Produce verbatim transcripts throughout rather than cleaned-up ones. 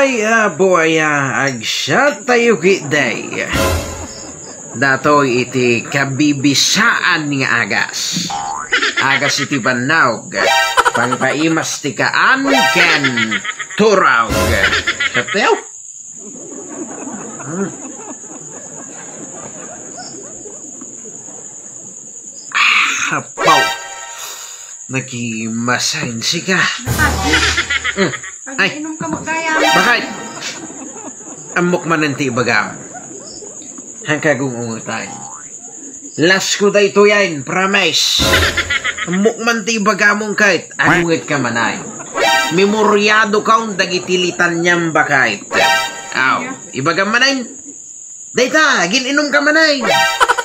Ay, apo aya, agsat tayo kitdi. Datoy iti kabibisaan nga agas. Agas iti bannog. Pangpaimas ti kaan ken turog. Katayo? Hmm. Ah, apo. Nagimasensi ka. Bakit? Hmm. Ay. Pag-inom ka, magkaya. Bakit? Ammok manen ti ibagam. Hangka gung-ungetan. Lasko daytoyen, promise. Ammok man ti ibagam ket, agunget ka manen. Memoryado ka on dagiti litaniam, bakit. Aw, ibagam manen. Dayta, gin-inom ka manen.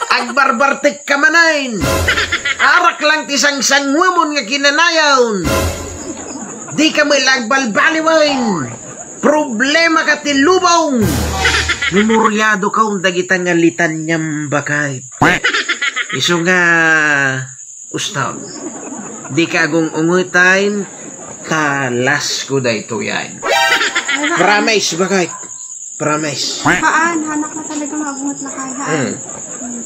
Agbarbartek ka manen. Arak lang ti sangsanguemon nga kinanayon. Di ka met la agbalbaliwen. Problema ka ti lubong. Memoryado ka on dagita nga litaniam, bakit. Isu nga, uston. Di ka agung-ungetan, ta lasko daytoyen. Promise, bakit. Promise. Haan, hanak na talaga nga agunget lakay, haan. Hmm. Hmm.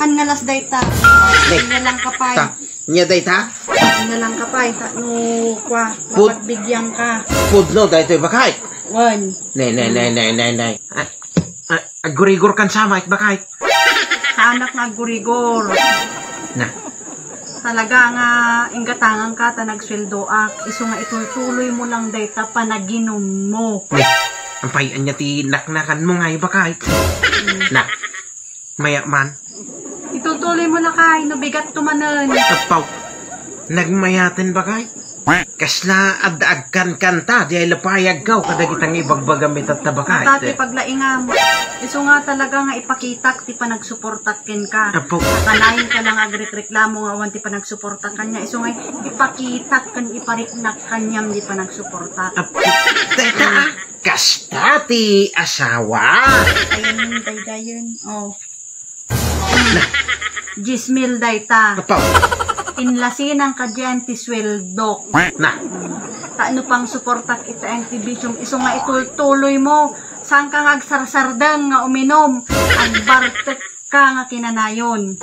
Han nga las dayta. Ne. Nya lang ka pay. Ta, nya dayta? Nya lang ka pay, ta, no, kwa, Put- mapagbigyan ka. Pudno, daytoy bakay. Wen. Ne, ne, ne, ne, ne, ne. Ah, ah, agurigor kan sama, it bakay. Hanak nga agurigor. Na. Talaga nga inggatangan ka ta nagsweldoak. Isu nga itultuloy mo lang dayta panaginum mo. Ni, ampay anya ti naknakan mo nga ibakay. Hmm. Na, maya man. Itultuloy mo na kay, no bigat to manen. Apaw. Nagmayaten bakay? Kasla adda agkankanta, di ay lapayag kaw kadagita nga ibagbagam itatta bakay. Ata ti paglaingam. Isu nga talaga nga ipakitak ti panagsuportak kenka. Apo. Kanayon ka lang agrekreklamo nga awan ti panagsuportak kaniak. Isu nga ipakitak ken ipariknak kaniam di panagsuportak. Apo. Teka, ah. Kasta ti asawa. Ayun, daydayen. Oh. Na. Dies mil dayta. Apaw. Inlasinan ka diyan ti sweldok. Na. Ta no pangsuportak ita N T V, isu nga itultuloy mo. Saan ka nga agsarsardeng nga uminom? Agbartek ka nga kinanayon.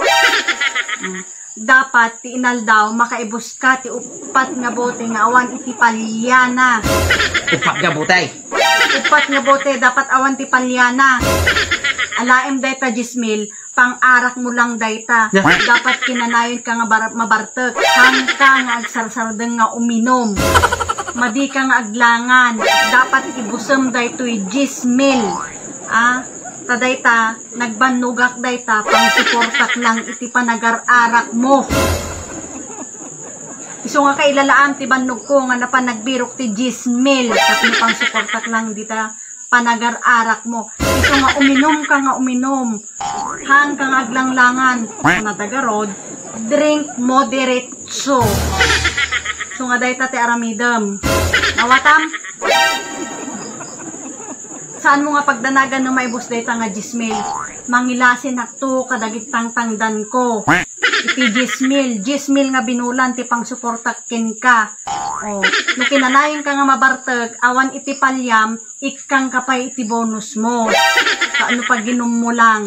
Mm. Dapat ti inaldaw, makaibus ka ti uppat nga bote nga awan iti paliana. Uppat nga bote? Uppat nga bote, dapat awan ti paliana. Alaem dayta dies mil, pang-arak mo lang dayta. Ya. Dapat kinanayon ka nga bar-, mabartek. Hangka nga agsarsardeng nga uminom. Madi ka nga aglangan. Dapat ibusem daytoy dies mil. Ah, ta dayta, nagbannogak dayta, pangsuportak lang iti panagar-arak mo. Isu nga kailalaam ti bannogko nga napan nagbirok ti dies mil, tapno pangsuportak lang dita panagar-arak mo. Isu nga uminom ka nga uminom. Hangka nga aglanglangan. Kuna Tagarog, drink moderate. So, so nga dayta ti aramidem. Nawatam? Saan mo nga pagdanagan no maibus dayta nga dies mil? Mangilasinakto kadagiti tangtangdanko. Iti dies mil, dies mil nga binulan ti pangsuportak kenka. Oh, no kinanayon ka nga mabartek, awan iti paliam, ikkan ka pay iti bonus mo. Kaano paginum mo lang?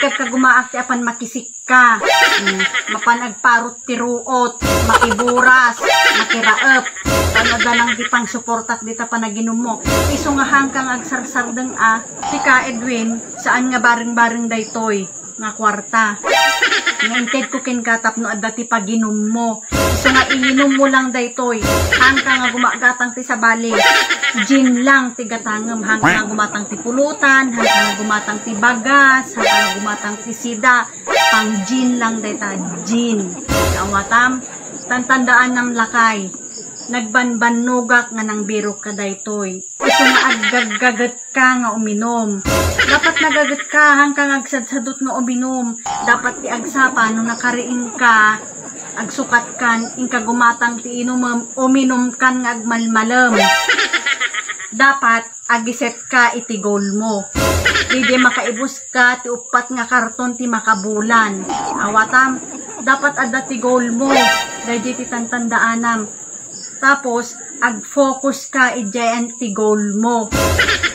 Kagkagumaak ti apan makisik ka. Mm, mapan agparot ti ruot, makiburas, makiraep. Ano da lang di pangsuportak dita panaginum mo. Isu nga hangka nga agsarsardeng a, ti ka, Edwin, saan nga bareng-bareng daytoy nga kuarta. Nga intedko kenka tapno adda ti paginum mo. Isu nga iinum mo lang daytoy. Hangka nga gumagatang ti sabali. Gin lang ti gatangem. Hangka nga gumatang ti pulutan, hangka nga gumatang ti bagas, hangka nga gumatang ti sida. Pang gin lang dayta, gin. Awatam, tantandaanam lakay. Nagbanbannogak nga nangbirok ka daytoy. Isu nga aggaggaget ka nga uminom. Dapat nagaget ka, hangka nga agsadsadot nga uminom. Dapat ti agsapa no nakariing ka, agsukat kan, inka gumatang ti inumem, uminom kan nga agmalmalem. Dapat agiset ka iti goal mo. Didi makaibus ka ti uppat nga karton ti makabulan. Awatam, dapat adda ti goal mo. Daydi ti tantandaanam. Tapos, ag-focus ka idiay ti goal mo.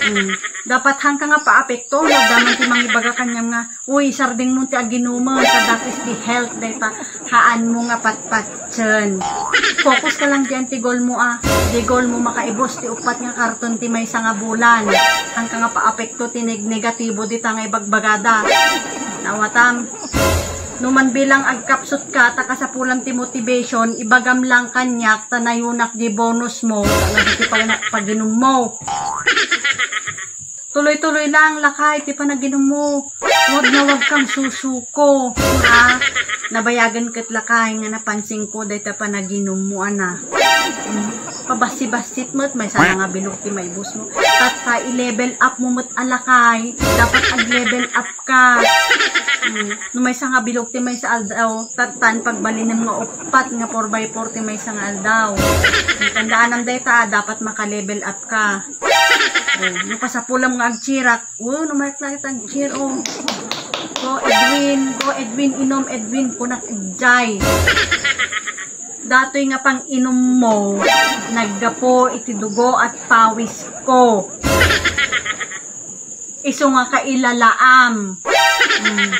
Mm. Dapat haanka nga paapekto, no? Daman ti mangibaga kaniam nga, "Uy, sardeng mo ti aginuman, sa that is the health, dayta." Haan mo nga patpatsen. Focus ka lang diay ti goal mo, ah. Di goal mo makaibus ti uppat nga karton ti maysa nga bulan. Haanka nga paapekto ti neg-, negatibo dita nga ibagbagada. Nawatam. No man bilang agkapsut ka, ta kasapulan ti motivation, ibagam lang kaniak, ta nayunak di bonus mo, ta nagiti pag-, paginum mo. Tuloy-tuloy lang, lakay, ti panaginum mo. Wag na wag kang susuko, ha? Nabayagen ket lakay nga napansin ko dayta panaginum mo, ana. Mm. Pabassi-bassit met, maysa na nga bilog ti maibus mo. Tatta, i-level up mo met a lakay. Dapat ag-level up ka. Mm. No maysa nga bilog ti maysa aldaw, tattan pagbalinem nga uppat nga four by four ti maysa nga aldaw. Tandaanam dayta, dapat maka-level up ka. Oh, no kasapulam nga agchirak, oh, no mayat-mayat agchir, oh. Go, Edwin, go, Edwin, inom, Edwin, kunak idiay. Datoy nga pang-inom mo, naggapu iti dugo at pawis ko. Isu nga kailalaam. Hmm.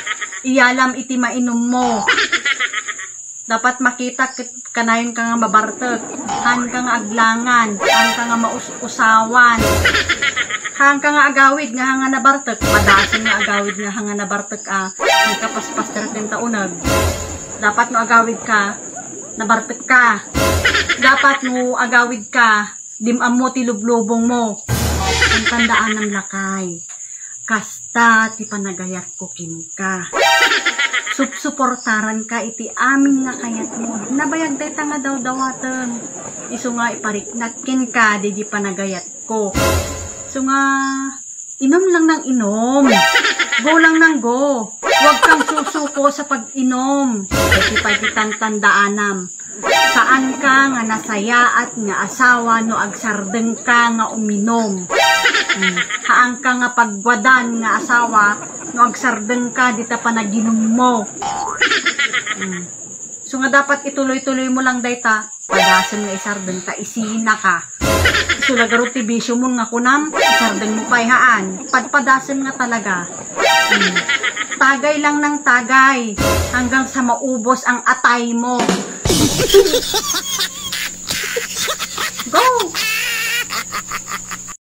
Iyalam iti mainum mo. Dapat makita ket kanayon ka nga mabartek. Haan ka nga aglangan, haan ka nga maus-usawan. Haan ka nga agawid nga haan nga nabartek, padasem nga agawid nga haan nga nabartek a, haan ka paspaster ken ta uneg. Dapat no agawid ka, nabartek ka. Dapat no agawid ka, dim-am mo ti lublubong mo. Tandaanam lakay. Kasta ti panagayatko kenka. Supsuportaranka iti amin nga kayatmo. Nabayag dayta nga dawdawatem. Isu nga ipariknak kenka daydi panagayatko. Isu nga inom lang nang inom. Go lang nang go. Huwag kang susuko sa pag-inom. Iti pay ti tantandaanam. Saanka nga nasayaat nga asawa no agsardengka nga uminom. Hmm. Haanka nga pagguadan nga asawa no agsardengka dita panaginum mo. Hmm. So nga dapat ituloy-tuloy mo lang dayta, padasem nga isardeng ta isina ka. Isu la garud ti bisyo mo nga kunam, isardeng mo pay haan. Padpadasem nga talaga. Hmm. Tagay lang nang tagay hanggang sa maubos ang atay mo. Go!